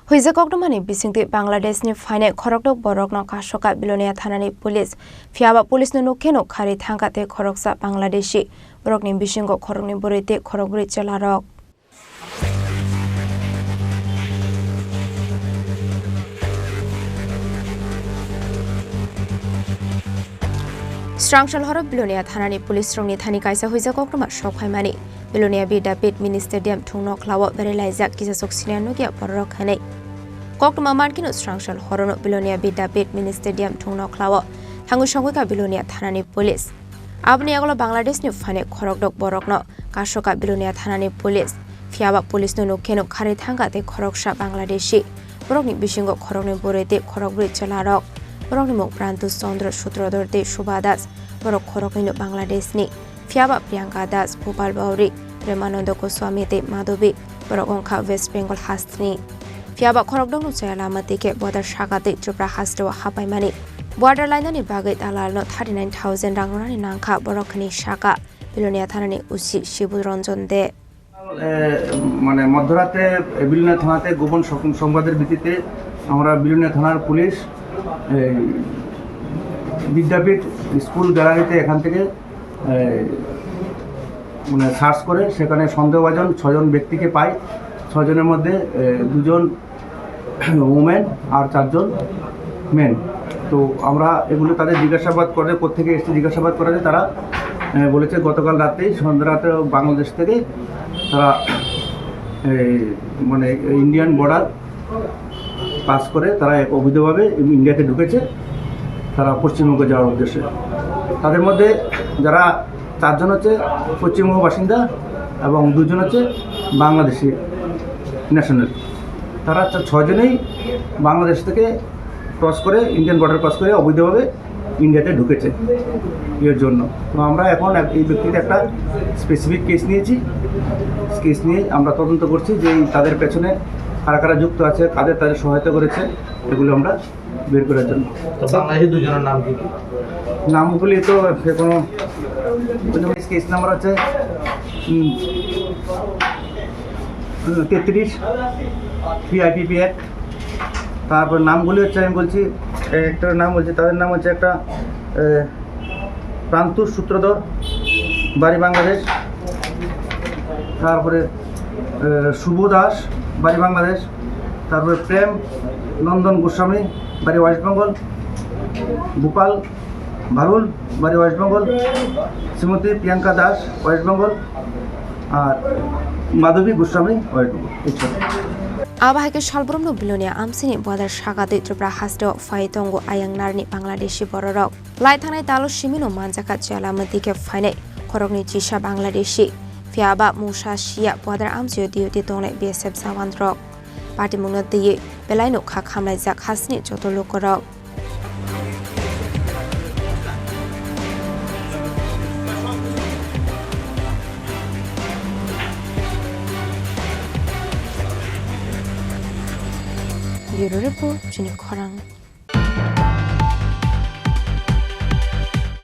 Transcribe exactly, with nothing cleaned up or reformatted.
Huijak koktwmani bisingtwi Bangladeshni phainai khorokdok borokno kasoka Bilonia thanani police. Phiyaba police no nukhe nuk kharwi thangkha tei khoroksa Bangladeshi. Borokni bisingo khoroknwi bwrwi tei khorokbrwi chwlarok. Srangsalhoro Bilonia thanani police rokni thani kaisa huijak koktwma sok phaimani. Bilonia Bidyapit Mini Stadium thung nokhlao berailaijak kisasok senior nukya bororok hinwi. Koktwma mankhe no Srangsalhorono Bilonia Bidyapit Mini Stadium thung nokhlao thangwi songwi kha Bilonia thanani police. Aboni yagulo Bangladeshni phainai khorokdok borokno kasoka Bilonia thanani police. Phiyaba police no nukhe nuk kharwi thangkha tei khoroksa Bangladeshi. Borokni bisingo khoroknwi bwrwi tei khorokbrwi chwlarok. Borokni mung Prantu Chandra Sutradhar tei Shubha Das. Borok khoroknwino Bangladeshni. Phiyaba Priyanka Das, Gopal Bauri, Premananda Goswami tei Madhavi. Borok wngkha West Bengal hasteni. Phiyaba khorokdokno chaya lama twi khe border saka twi Tripura hasteo hapaimani. Border lainani bagwi dalalno thirty nine thousand rang rwnani nangkha borok hwnwi saka Bilonia thanani O C Shibu Ranjan De. এ, মানে মধ্যরাতে বিলোনিয়া থানাতে গোপন সং-, সংবাদের ভিত্তিতে আমরা বিলোনিয়া থানার পুলিশ এই বিদ্যাপীঠ স্কুল গ্যালারিতে এখান থেকে, এ, মানে সার্চ করে সেখানে সন্দেহভাজন ছজন ব্যক্তিকে পাই। ছজনের মধ্যে, এ, দুজন উমেন আর চারজন মেন। তো আমরা এগুলো তাদের জিজ্ঞাসাবাদ করে, কোত্থেকে এসছে জিজ্ঞাসাবাদ করাতে তারা, এ, বলেছে গতকাল রাতেই সন্ধ্যা রাতে বাংলাদেশ থেকে তারা এই মানে ইন্ডিয়ান বর্ডার পাস করে তারা এক অবৈধভাবে ইন্ডিয়াতে ঢুকেছে, তারা পশ্চিমবঙ্গে যাওয়ার উদ্দেশ্যে। তাদের মধ্যে যারা চারজন হচ্ছে পশ্চিমবঙ্গ বাসিন্দা এবং দুজন হচ্ছে বাংলাদেশি ন্যাশনাল। তারা ছ-, ছজনেই বাংলাদেশ থেকে ক্রস করে, ইন্ডিয়ান বর্ডার ক্রস করে অবৈধভাবে ইন্ডিয়াতে ঢুকেছে ইয়ের জন্য। তো আমরা এখন এক-, এই ব্যক্তির একটা স্পেসিফিক কেস নিয়েছি। কেস নিয়ে আমরা তদন্ত করছি যে এই তাদের পেছনে কারা কারা যুক্ত আছে, কাদের তাদের সহায়তা করেছে, এগুলো আমরা বের করার জন্য। তো বাংলাদেশি দুজনের নাম কি কি? নামগুলি তো যে কোনো, কেস নাম্বার হচ্ছে, উম, তেত্রিশ, ভিআইপিপি এক। তারপর নামগুলি হচ্ছে, আমি বলছি, এ, একটা নাম বলছি, তাদের নাম হচ্ছে একটা, এ, প্রান্তুষ সূত্রধর, বাড়ি বাংলাদেশ। তারপরে, এ, শুভ দাস, বাড়ি বাংলাদেশ। তারপরে প্রেম নন্দন গোস্বামী, বাড়ি ওয়েস্ট বেঙ্গল। গোপাল ভারুল, বাড়ি ওয়েস্ট বেঙ্গল। শ্রীমতী প্রিয়াঙ্কা দাস, ওয়েস্ট বেঙ্গল। আর মাধবী গোস্বামী, ওয়েস্ট বেঙ্গল। এই ছয়। Abo hai khe salbrumno Bilonia amchini border saka twi Tripura hasteo phai tongo ayang narni Bangladeshi bororok. Lai thangnai talo simino manjakha chwla mwtwi khe phainai khoroknwi chisa Bangladeshi. Phiyaba mungsa siya border amchio duty tongnai B S F jawanrok. Patimungno twiwi belaino kha khamlaijak hasteni joto lukurok. Bureau Report, Chini Khorang.